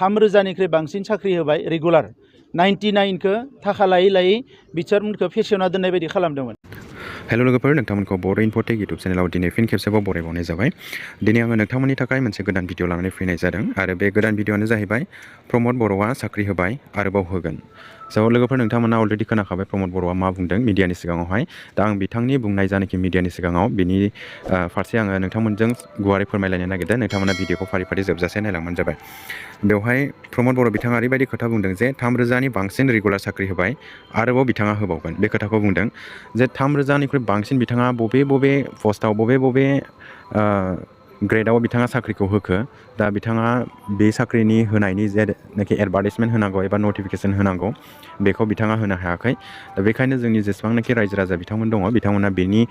3,000निख्रुइ बांसिन साख्रि होबाय रेगुलार 99खौ थाखा लायै लायै बिसोरमोनखौ फेसेवना दोननाय बायदि खालामदोंमोन। हेल' लोगोफोर, नोंथांमोनखौ बर' इनफ'टेक इउटुब चेनेलाव दिनै फिन खेबसेबाव बरायबावनाय जाबाय। दिनै आङो नोंथांमोननि थाखाय मोनसे गोदान भिडिअ लानानै फैनाय जादों आरो बे गोदान भिडिअआनो जाहैबाय प्रमद बर'आ साख्रि होबाय आरोबाव होगोन। स' लोगोफोर, नोंथांमोना अलरेडि खोनाखाबाय प्रमद बर'आ मा बुंदों मिडियानि सिगाङावहाय। दा आं बिथांनि बुंनाय जानाखि मिडियानि सिगाङाव बिनि फारसे आङो नोंथांमोनजों गुवारै फोरमायलायनो नागिरदों। नोंथांमोना भिडिअखौ फारि फारि जोबजासे नायलांबानो जाबाय। बेवहाय प्रमद बर' बिथाङा ओरैबायदि खोथा बुंदों जे 3,000नि बांसिन रेगुलार साख्रि होबाय आरोबाव बिथाङा होबावगोन। बे खोथाखौ बुंदों जे 3,000निख्रुइ बांसिन बिथाङा बबे पस्टआव बबे ग्रेडआव बिथाङा साख्रिखौ होखो। दा बिथाङा बे साख्रिनि होनायनि जेनाखि एडभार्टाइजमेन्ट होनांगौ एबा नटिफिकेसन होनांगौ बेखौ बिथाङा होनो हायाखै। दा बेखायनो जोंनि जेसेबांनाखि रायजो राजा बिथांमोन दङ बिथांमोना बेनि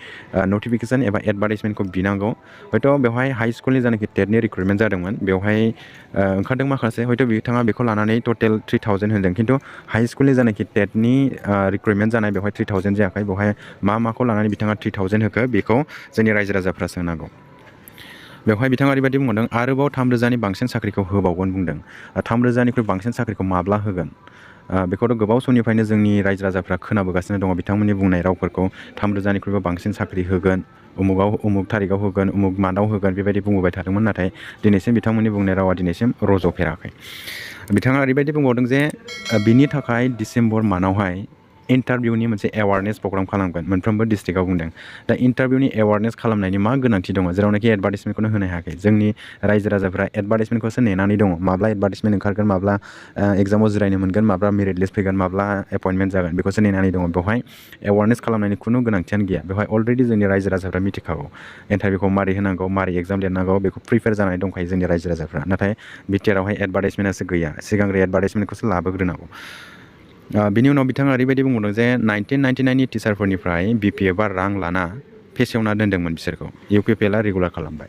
नटिफिकेसन एबा एडभार्टाइजमेन्टखौ बिनांगौ। हयथ' बेवहाय हाइ स्कुलनि जानाखि टेटनि रिक्रुइटमेन्ट जादोंमोन बेवहाय ओंखारदों माखासे, हयथ' बिथाङा बेखौ लानानै टटेल 3,000 होनदों। खिन्थु हाइ स्कुलनि जानाखि टेटनि रिक्रुइटमेन्ट जानाय बेवहाय 3,000 जायाखै। बेवहाय माखौ लानानै बिथाङा 3,000 होखो बेखौ जोंनि रायजो राजाफ्रा सोंनांगौ। बेवहाय बिथाङा ओरैबायदि बुंदों आरोबाव 3,000नि बांसिन साख्रिखौ होबावगोन बुंदों। 3,000निख्रुइ बांसिन साख्रिखौ माब्ला होगोन बेखौथ' गोबाव समनिफ्रायनो जोंनि रायजो राजाफ्रा खोनाबोगासिनो दङ बिथांमोननि बुंनाय रावफोरखौ। 3,000निख्रुइबो बांसिन साख्रि होगोन, उमुक थारिखआव होगोन, उमुक मान्थआव होगोन, बेबायदि बुंबोबाय थादोंमोन। नाथाय दिनैसिम बिथांमोननि बुंनाय रावा दिनैसिम रज'फेराखै। बिथाङा ओरैबायदि बुंबावदों जे बिनि थाखाय डिसेम्बर मान्थआवहाय इन्टारभिउनि मोनसे एवारनेस प्रग्राम खालामगोन मोनफ्रोमबो डिस्ट्रिक्टआव बुंदों। दा इन्टारभिउनि एवारनेस खालामनायनि मा गोनांथि दङ जेरावनाखि एडभार्टाइजमेन्टखौनो होनो हायाखै। जोंनि रायजो राजाफ्रा एडभार्टाइजमेन्टखौसो नेनानै दङ। माब्ला एडभार्टाइजमेन्ट ओंखारगोन, माब्ला एग्जामाव जिरायनो मोनगोन, माब्ला मेरिट लिस्ट फैगोन, माब्ला एपइन्टमेन्ट जागोन बेखौसो नेनानै दङ। बेवहाय एवारनेस खालामनायनि खुनु गोनांथियानो गैया। बेवहाय अलरेडि जोंनि रायजो राजाफ्रा मिथिखागौ इन्टारभिउखौ मारै होनांगौ, मारै एग्जाम लिरनांगौ, बेखौ प्रिपेयार जानानै दंखायो जोंनि रायजो राजाफ्रा। नाथाय बिटिआरावहाय एडभार्टाइजमेन्टआसो गैया। सिगांग्रो एडभार्टाइजमेन्टखौसो लाबोग्रोनांगौ। बिनि उनाव बिथाङा ओरैबायदि बुंबावदों जे 1999नि टिचारफोरनिफ्राय बिपिएफआ रां लाना फेसेवना दोनदोंमोन बिसोरखौ, इउपिपिएलआ रेगुलार खालामबाय।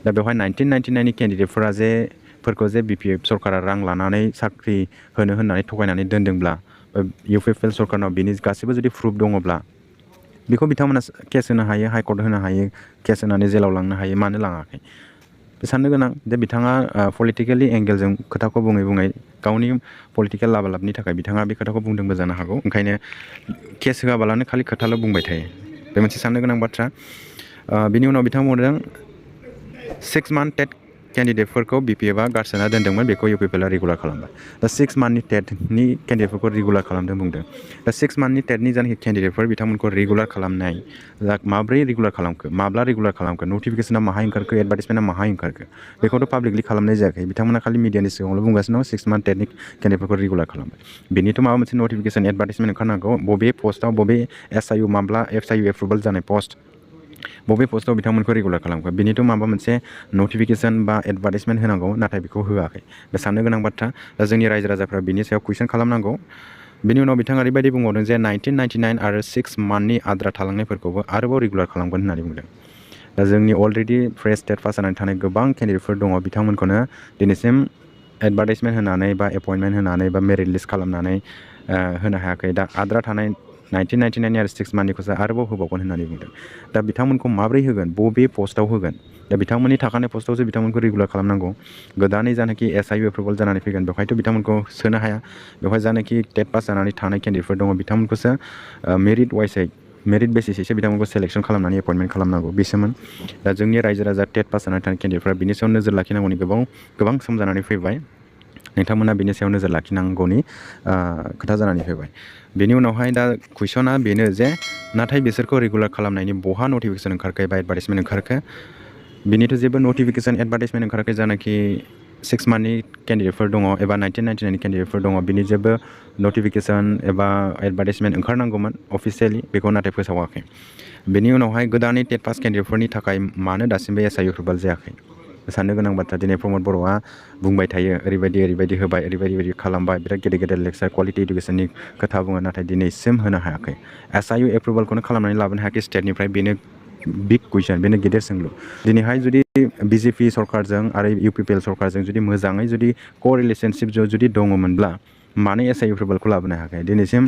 दा बेवहाय 1999नि केन्डिडेटफोरा जे बिपिएफ सरकारा रां लानानै साख्रि होननानै थगायनानै दोनदोंब्ला इउपिपिएल सरकारनाव बिनि गासैबो जुदि प्रुफ दङब्ला बेखौ बिथांमोना केस होनो हायो, हाइकर्ट होनो हायो, केस होनानै जेलाव लांनो हायो। मानो लाङाखै बे साननो गोनां। जे बिथाङा पलिटिकेलि एंगेलजों खोथाखौ बुङै बुङै गावनि पलिटिकेल लाबालाबनि थाखाय बिथाङा बे खोथाखौ बुंदोंबो जानो हागौ। ओंखायनो केस होआबालानो खालि खोथाल' बुंबाय थायो। बे मोनसे साननो गोनां बाथ्रा। बिनि उनाव बिथाङा बुंदों 6 मान्थ टेट केन्डिडेटफोरखौ बिपिएफआ गारसोना दोनदोंमोन, बेखौ इउपिपिएलआ रेगुलार खालामबाय। दा 6 मान्थनि टेटनि केन्डिडेटफोरखौ रेगुलार खालामदों बुंदों। दा 6 मान्थनि टेटनि जानाखि केन्डिडेटफोर बिथांमोनखौ रेगुलार खालामनाय माब्रै रेगुलार खालामखो, माब्ला रेगुलार खालामखो, नटिफिकेसना माहाय ओंखारखो, एडभार्टाइजमेन्टआ माहाय ओंखारखो बेखौथ' पाब्लिकलि खालामनाय जायाखै। बिथांमोना खालि मिडियानि सिगाङावल' बुंगासिनो दं 6 मान्थ टेटनि केन्डिडेटफोरखौ रेगुलार खालामबाय। बेनिथ' माबा मोनसे नटिफिकेसन एडभार्टाइजमेन्ट ओंखारनांगौ। बबे पस्टआव बबे एसआइउ माब्ला एफआइउ एप्रुभेल जानाय पस्ट, बबे पस्टआव बिथांमोनखौ रेगुलार खालामखो बेनिथ' माबा मोनसे नटिफिकेसन बा एडभार्टाइजमेन्ट होनांगौ। नाथाय बेखौ होआखै। बे साननो गोनां बाथ्रा। दा जोंनि रायजो राजाफ्रा बिनि सायाव कुइसन खालामनांगौ। बिनि उनाव बिथाङा ओरैबायदि बुंबावदों जे 1999 आरो 6 मान्थनि आद्रा थालांनायफोरखौबो आरोबाव रेगुलार खालामगोन होननानै बुंदों। दा जोंनि अलरेडि फ्रेश टेट पास जानानै थानाय गोबां केन्डिडेटफोर दङ बिथांमोनखौनो दिनैसिम एडभार्टाइजमेन्ट होनानै बा एपइन्टमेन्ट होनानै बा मेरिट लिस्ट खालामनानै होनो हायाखै। दा आद्रा थानाय 1999 आरो 6 मान्थनिखौसो आरोबाव होबावगोन होननानै बुंदों। दा बिथांमोनखौ माबोरै होगोन, बबे पस्टआव होगोन? दा बिथांमोननि थाखानाय पस्टआवसो बिथांमोनखौ रेगुलार खालामनांगौ। गोदानै जानाखि एसआइउ एप्रुभेल जानानै फैगोन बेवहायथ' बिथांमोनखौ सोनो हाया। बेवहाय जानाखि टेट पास जानानै थानाय केन्डिडेटफोर दङ बिथांमोनखौसो मेरिट बेसिसैसो बिथांमोनखौ सेलेक्सन खालामनानै एपइन्टमेन्ट खालामनांगौ बेसोमोन। दा जोंनि रायजो राजा टेट पास जानानै थानाय केन्डिडेटफोरा बिनि सायाव नोजोर लाखिनांगौनि गोबां सम जानानै फैबाय। नोंथांमोना बिनि सायाव नोजोर लाखिनांगौनि खोथा जानानै फैबाय। बेनि उनावहाय दा कुइसना बेनो जे नाथाय बिसोरखौ रेगुलार खालामनायनि बहा नटिफिकेसन ओंखारखो एबा एडभार्टाइजमेन्ट ओंखारखो? बिनिथ' जेबो नटिफिकेसन एडभार्टाइजमेन्ट ओंखाराखै। जानाखि 6 मान्थनि केन्डिडेटफोर दङ एबा 1999नि केन्डिडेटफोर दङ बिनि जेबो नटिफिकेसन एबा एडभार्टाइजमेन्ट ओंखारनांगौमोन अफिसियेलि, बेखौ नाथाय फोसावाखै। बेनि उनावहाय गोदानै टेट पास केन्डिडेटफोरनि थाखाय मानो दासिमबो एसआइउ एप्रुभेल जायाखै? साननो गोनां बाथ्रा। दिनै प्रमद बर'आ बुंबाय थायो ओरैबायदि होबाय, ओरैबायदि खालामबाय, बिराद गेदेर लेक्सार क्वालिटि इडुकेसननि खोथा बुङो, नाथाय दिनैसिम होनो हायाखै। एसआइउ एप्रुभेलखौनो खालामनानै लाबोनो हायाखै स्टेटनिफ्राय। बेनो बिग कुइसन, बेनो गेदेर सोंलु। दिनैहाय जुदि बिजेपि सरकारजों आरो इउपिपिएल सरकारजों जुदि मोजाङै जुदि रिलेशनशिप जुदि दङमोनब्ला मानो एसआइउ एप्रुभेलखौ लाबोनो हायाखै? दिनैसिम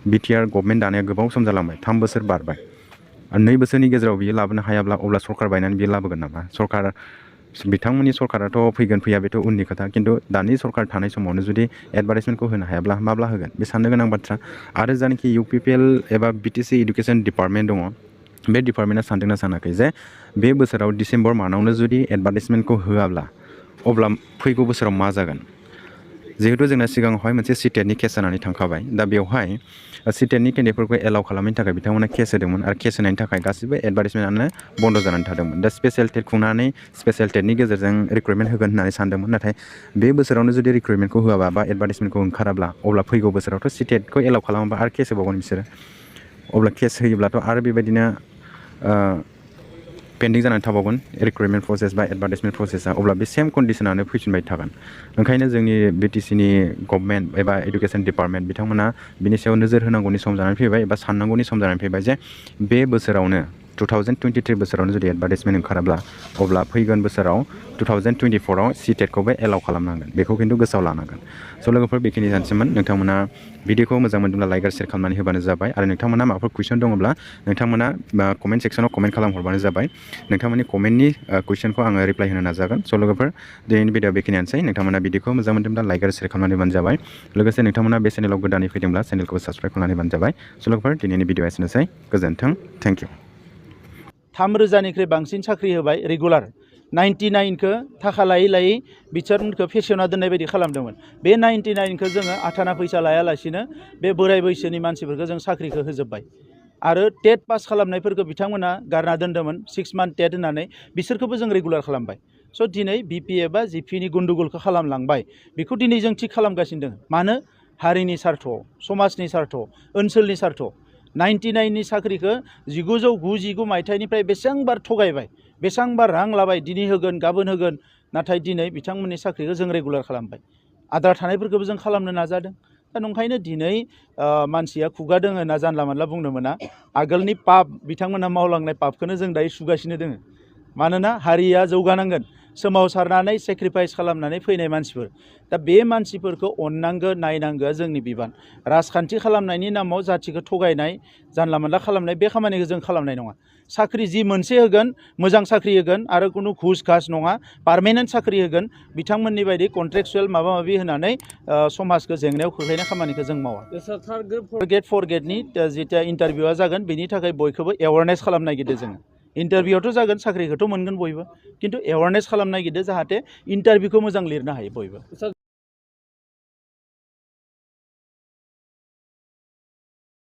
बिटिआर गभर्नमेन्ट दानाया गोबाव सम जालांबाय, 3 बोसोर बारबाय। 2 बोसोरनि गेजेराव बियो लाबोनो हायाब्ला अब्ला सरकार बायनानै बियो लाबोगोन नामा? सरकार बिथांमोननि सरकाराथ' फैगोन फैया बेथ' उननि खोथा खिन्थु दानि सरकार थानाय समावनो जुदि एडभार्टाइजमेन्टखौ होनो हायाब्ला माब्ला होगोन बे साननो गोनां बाथ्रा आरो जानाखि UPPL एबा BTC इडुकेसन डिपार्टमेन्ट दङ बे डिपार्टमेन्टआ सानदोंना सानाखै जे बे बोसोराव डिसेम्बर मान्थआवनो जुदि एडभार्टाइजमेन्टखौ होआब्ला अब्ला फैगौ बोसोराव मा जागोन जिहेतु जोंना सिगाङावहाय मोनसे सिटेटनि केस जानानै थांखाबाय दा बेवहाय सिटेटनि केन्डिडेटफोरखौ एलाउ खालामनायनि थाखाय बिथांमोना केस होदोंमोन आरो केस होनायनि थाखाय गासिबो एडभार्टाइजमेन्टआनो बन्द' जानानै थादोंमोन दा स्पेसियेल टेट खुंनानै स्पेसियेल टेटनि गेजेरजों रिक्रुइटमेन्ट होगोन होननानै सानदोंमोन नाथाय बे बोसोरावनो जुदि रिक्रुइटमेन्टखौ होआबा बा एडभार्टाइजमेन्टखौ ओंखाराब्ला अब्ला फैगौ बोसोरावथ' सिटेटखौ एलाउ खालामाबा आरो केस होबावगोन बिसोरो अब्ला केस होयोब्लाथ' आरो बेबायदिनो पेन्डिं जानानै थाबावगोन रिक्रुइटमेन्ट प्रसेस बा एडभार्टाइजमेन्ट प्रसेसआ अब्ला बे सेम कन्डिसनानो फैफिनबाय थागोन ओंखायनो जोंनि BTCनि गभर्नमेन्ट एबा इडुकेसन डिपार्टमेन्ट बिथांमोना बिनि सायाव नोजोर होनांगौनि सम जानानै फैबाय एबा साननांगौनि सम जानानै फैबाय जे बे बोसोरावनो 2023 बोसोरावनो जुदि एडभार्टाइजमेन्ट ओंखाराब्ला अब्ला फैगोन बोसोराव 2024आव सिटेटखौबो एलाउ खालामनांगोन बेखौ खिन्थु गोसोआव लानांगोन स' लोगोफोर बेखिनि जानोसैमोन नोंथांमोना भिडिअखौ मोजां मोनदोंब्ला लाइक आरो शेयार खालामनानै होबानो जाबाय आरो नोंथांमोना माबाफोर कुइसन दङब्ला नोंथांमोना कमेन्ट सेक्सनाव कमेन्ट खालामहरबानो जाबाय नोंथांमोननि कमेन्टनि कुइसनखौ आङो रिप्लाइ होनो नाजागोन स' लोगोफोर दिनैनि भिडिअ बेखिनियानोसै नोंथांमोना भिडिअखौ मोजां मोनदोंब्ला लाइक आरो शेयार खालामनानै होबानो जाबाय लोगोसे नोंथांमोना बे चेनेलाव गोदानै फैदोंब्ला चेनेलखौ साबस्क्राइब खालामनानै होबानो जाबाय स' लोगोफोर दिनैनि भिडिअ एसेनोसै गोजोन्थों थेंक इउ 3,000निख्रुइ बांसिन साख्रि होबाय रेगुलार 99खौ थाखा लायै लायै बिसोरखौ फेसेवना दोननाय बायदि खालामदोंमोन बे 99खौ जोङो आथाना फैसा लायालासिनो बे बोराय बैसोनि मानसिफोरखौ जों साख्रिखौ होजोब्बाय आरो टेट पास खालामनायफोरखौ बिथांमोना गारना दोन्दोंमोन 6 मान्थ टेट होननानै बिसोरखौबो जों रेगुलार खालामबाय स' दिनै BP एबा GPनि गुन्दुगलखौ खालामलांबाय बेखौ दिनै जों थिग खालामगासिनो दङ मानो हारिनि सार्थ'आव समाजनि सार्थ'आव ओनसोलनि सार्थ'आव 99नि साख्रिखौ 1999 मायथाइनिफ्राय बेसेबांबार थगायबाय बेसेबांबार रां लाबाय दिनै होगोन गाबोन होगोन नाथाय दिनै बिथांमोननि साख्रिखौ जों रेगुलार खालामबाय आद्रा थानायफोरखौबो जों खालामनो नाजादों दा नंखायनो दिनै मानसिया खुगा दोङो होनना जानला मोनला बुंनो मोना आगोलनि पाप बिथांमोनहा मावलांनाय पापखौनो जों दायो सुगासिनो दोङो मानोना हारिया जौगानांगोन सोमावसारनानै सेक्रिफाइस खालामनानै फैनाय मानसिफोर दा बे मानसिफोरखौ अननांगौ नायनांगौआ जोंनि बिबान राजखान्थि खालामनायनि नामाव जाथिखौ थगायनाय जानला मोनला खालामनाय बे खामानिखौ जों खालामनाय नङा साख्रि जि मोनसे होगोन मोजां साख्रि होगोन आरो कुनु घुस घास नङा पार्मानेन्ट साख्रि होगोन बिथांमोननि बायदि कन्ट्रेक्चुवेल माबा माबि होनानै समाजखौ जेंनायाव खोख्लैनाय खामानिखौ जों मावा टारगेट फर गेटनि जिथिया इन्टारभिउआ जागोन बेनि थाखाय बयखौबो एवारनेस खालामनो नागिरदों जोङो इन्टारभिउआवथ' जागोन साख्रिखौथ' मोनगोन बयबो खिन्थु एवारनेस खालामनो नागिरदों जाहाथे इन्टारभिउखौ मोजां लिरनो हायो बयबो